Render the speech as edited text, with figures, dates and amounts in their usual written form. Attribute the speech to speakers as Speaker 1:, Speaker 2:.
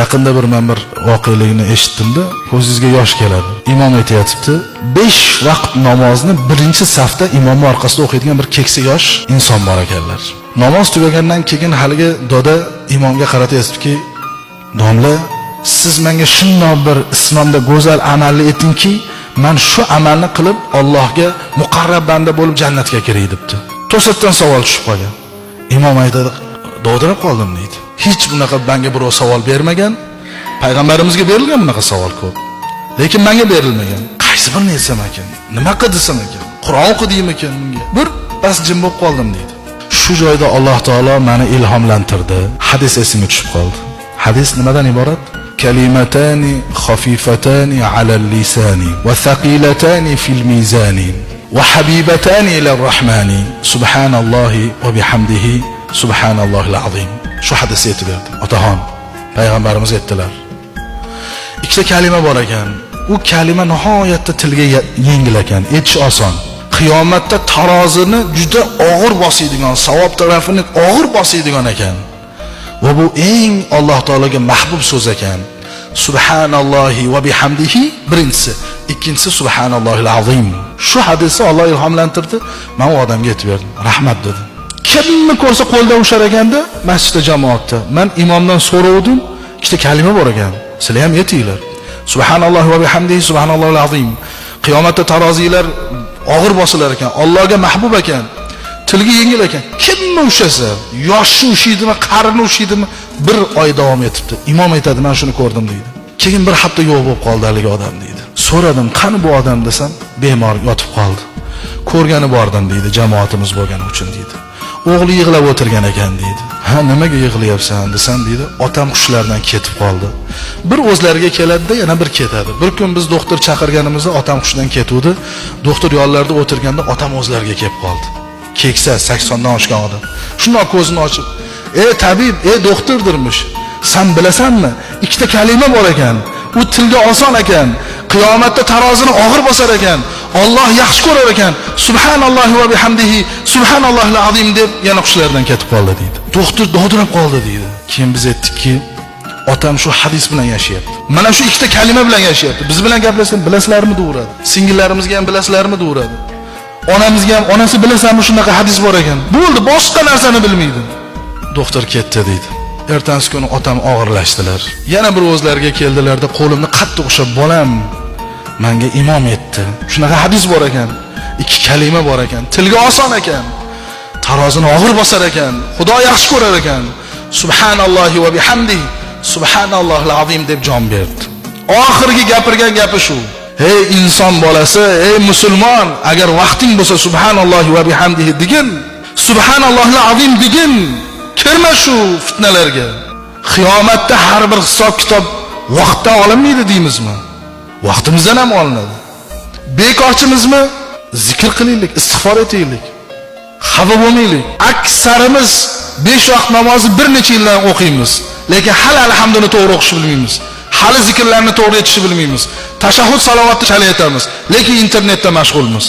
Speaker 1: Yaqinda bir men bir voqelikni eshitdimda, ko'zingizga yosh keladi. Imom aytayotibdi, 5 vaqt namozni birinchi safda imomning orqasida o'qiydigan bir keksa yosh inson bor ekanlar. Namoz tugagandan keyin haligi doda imomga qaratayaptiki, domla, siz menga shundoq bir islomda go'zal amalni aytingki, men shu amalni qilib Allohga muqarrab banda bo'lib jannatga kiray debdi. To'satdan savol tushib qolgan. Imom aytadi, dovdirab qoldim deydi. Hech bunaqa menga birov savol bermagan. Payg'ambarimizga berilgan bunaqa savol ko'p. Lekin menga berilmagan. Qaysi birini aytsam ekan? Nima qil desam ekan? Qur'on o'qi deymikan bunga? Bir bas jim bo'lib qoldim deydi. Shu joyda Alloh taolo meni ilhomlantirdi. Hadis esimga tushib qoldi. Hadis nimadan iborat? Kalimatani xafifatani ala lisani va thaqilatani fil mizani va habibatani ila rahmani subhanallohi va bihamdihi subhanallohil azim. Shu hadisni aytib berdi. Otaxon payg'ambarimiz aytdilar. Ikkita kalima bor ekan. U kalima nihoyatda tilga yengil ekan, aytish oson. Qiyomatda tarozini juda og'ir bosadigan, savob tarafini og'ir bosadigan ekan. Va bu eng Alloh taologa mahbub so'z ekan. Subhanallohi va bihamdihi birinchisi, ikkinchisi subhanallohil azim. Shu hadisni Alloh ilhomlantirdi. Men u odamga aytib berdim. Rahmat dedi. Kimni ko'rsa qo'ldan ushar ekanda masjidda jamoatda. Men imomdan so'rovdim, ikkita kalima bor ekan. Sizlar ham yetinglar. Subhanallohi va bihamdihi subhanallohil azim. Qiyomatda tarozilar og'ir bosilar ekan, Allohga mahbub ekan. Tilga yengil ekan. Kimni ushasa, yoshni ushlaydimi, qarini ushlaydimi, bir oy davom etibdi. Imom aytadi, men shuni ko'rdim deydi. Keyin bir hafta yo'q bo'lib qoldi haligi odam deydi. So'radim, qani bu odam desam, bemor yotib qoldi. Ko'rgani bordim deydi, jamoatimiz bo'lgani uchun deydi. O'g'li yig'lab o'tirgan ekan deydi. Ha, nimaga yig'layapsan desam deydi, otam qushlardan ketib qoldi. Bir o'zlariga keladida, yana bir ketadi. Bir kun biz doktor chaqirganimizda otam qushdan ketuvdi. Doktor yonlarida o'tirganda otam o'zlariga kelib qoldi. Keksa 80 dan oshgan odam. Shundoq ko'zini ochib, "Ey tabib, ey doktordirmish. Sen bilasanmi? Ikkita kalima bor ekan. U tilga oson ekan. Qiyomatda tarozini og'ir bosar ekan. Alloh yaxshi ko'rar ekan. Subhanallohi va bihamdihi subhanallohil azim" deb yana qushlardan ketib qoldi deydi. Doktor dovdirab qoldi deydi. Keyin biz aytdikki, otam shu hadis bilan yashayapti. Mana shu ikkita kalima bilan yashayapti. Biz bilan gaplashsa, bilasizlarmi deveradi. Singillarimizga ham bilasizlarmi deveradi. Onamizga ham, onasi bilasanmi shunaqa hadis bor ekan. Bo'ldi, boshqa narsani bilmaydi. Doktor ketdi deydi. Ertasi kuni otam og'irlashdilar. Yana bir o'zlariga keldilarda qo'limni qattiq ushlab, bolam, menga imom etdi. Shunaqa hadis bor ekan. Ikki kalima bor ekan. Tilga oson ekan. Tarozini og'ir bosar ekan. Xudo yaxshi ko'rar ekan. Subhanallohi va bihamdihi subhanallohil azim deb jon berdi. Oxirgi gapirgan gapi shu. Ey inson bolasi, ey musulmon, agar vaqting bo'lsa subhanallohi va bihamdihi degin, subhanallohil azim degin, kirma shu fitnalarga. Qiyomatda har bir hisob kitob vaqtdan olinmaydi deymizmi? Vaqtimizdan ham olinadi. Bekorchimizmi? Zikr qilaylik, istig'for etaylik. Xafa bo'lmaylik. Aksarimiz 5 vaqt namozni bir necha yildan o'qiymiz, lekin hali alhamduni to'g'ri o'qishni bilmaymiz. Hali zikrlarni to'g'ri aytishni bilmaymiz. Tashahhud salovatni chala aytamiz, lekin internetda mashg'ulmiz.